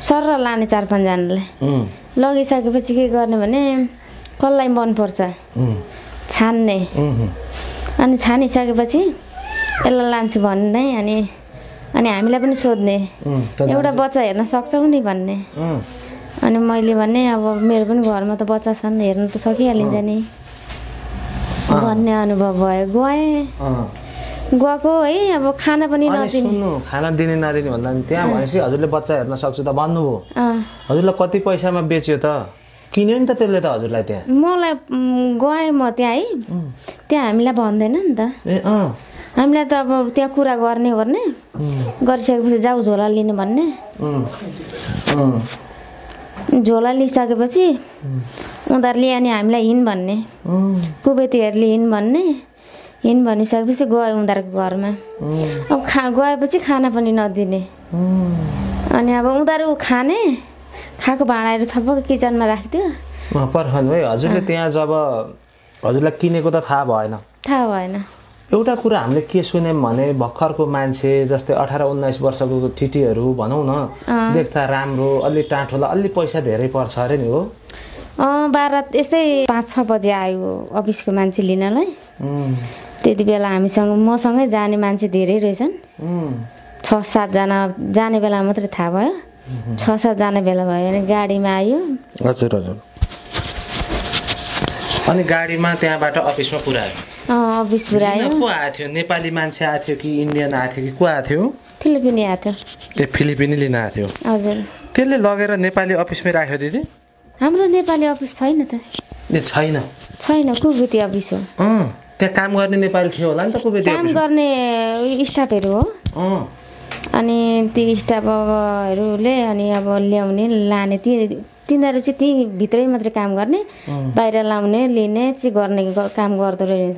sir लाने 4-5 जनाले लगिसकेपछि के गर्ने भने कसलाई मन पर्छ छान्ने अनि छानिसकेपछि यसलाई लान्छु भन्ने अनि हामीलाई पनि सोध्ने एउटा बच्चा हेर्न सक्छौ नि भन्ने अनि मैले भने अब मेरो पनि घरमा त बच्चा छन् हेर्न त सकिहालिन्छ नि भन्ने अनुभव भयो गएको है अब खाना पनि नदिने खाना दिने नदिने भन्दा त्यहाँ भनेपछि हजुरले बच्चा हेर्न सक्छु त भन्नुभयो हजुरलाई कति पैसामा बेच्यो त किन्यो नि त त्यसले त हजुरलाई त्यहाँ मलाई गएँ म त्यहाँ है त्यहाँ हामीलाई भन्दैन नि त हामीलाई त अब त्यहाँ कुरा गर्ने गरिसकेपछि जाऊ झोला लिनु भन्ने झोला लिइसकेपछि उनीहरूले अनि हामीलाई हिँड भन्ने कुबेतीहरूले हिँड भन्ने हिँड भनिसकेपछि गयो उनीहरूको घरमा अब गएपछि खाना पनि नदिने अनि अब उनीहरू खाएको भाँडाहरू थपक्क किचनमा राख्थ्यो पर्खनु है हजुरले त्यहाँ जब हजुरलाई किनेको त थाहा भएन एउटा कुरा हामीले के सुन्यौँ भने भर्खरको मान्छे जस्तै 18-19 वर्षको ठिटीहरू भनौँ न देख्दा राम्रो अलि टाँठोला अलि पैसा धेरै पर्छ अरे नि हो 12 यस्तै 5-6 बजे आयो अफिसको मान्छे लिनलाई त्यति बेला मसँगै जाने मान्छे धेरै रहेछन् 6-7 जना जाने बेला मात्रै थाहा भयो 6-7 जना बेला भयो भने गाडीमा आयो हजुर अनि गाडीमा त्यहाँबाट अफिसमा पुर्यायो अफिस पुर्यायो को आएको थियो नेपाली मान्छे आएको थियो कि इन्डियन आएको थियो कि को आएको थियो फिलिपिनी आएको थियो फिलिपिनी लिन आएको थियो हजुर त्यसले लगेर नेपाली अफिसमै राख्यो दिदी हाम्रो नेपाली अफिस छैन त छैन कुबेती अफिस हो त्यहाँ काम गर्ने नेपाली थियो होला नि त कुबेती काम गर्ने स्टाफहरू हो अनि ती स्टाफहरूले अनि अब ल्याउने लाने तिनीहरू चाहिँ ती भित्रै मात्रै काम गर्ने बाहिर लाउने लिने चाहिँ गर्ने काम गर्दो रहेछ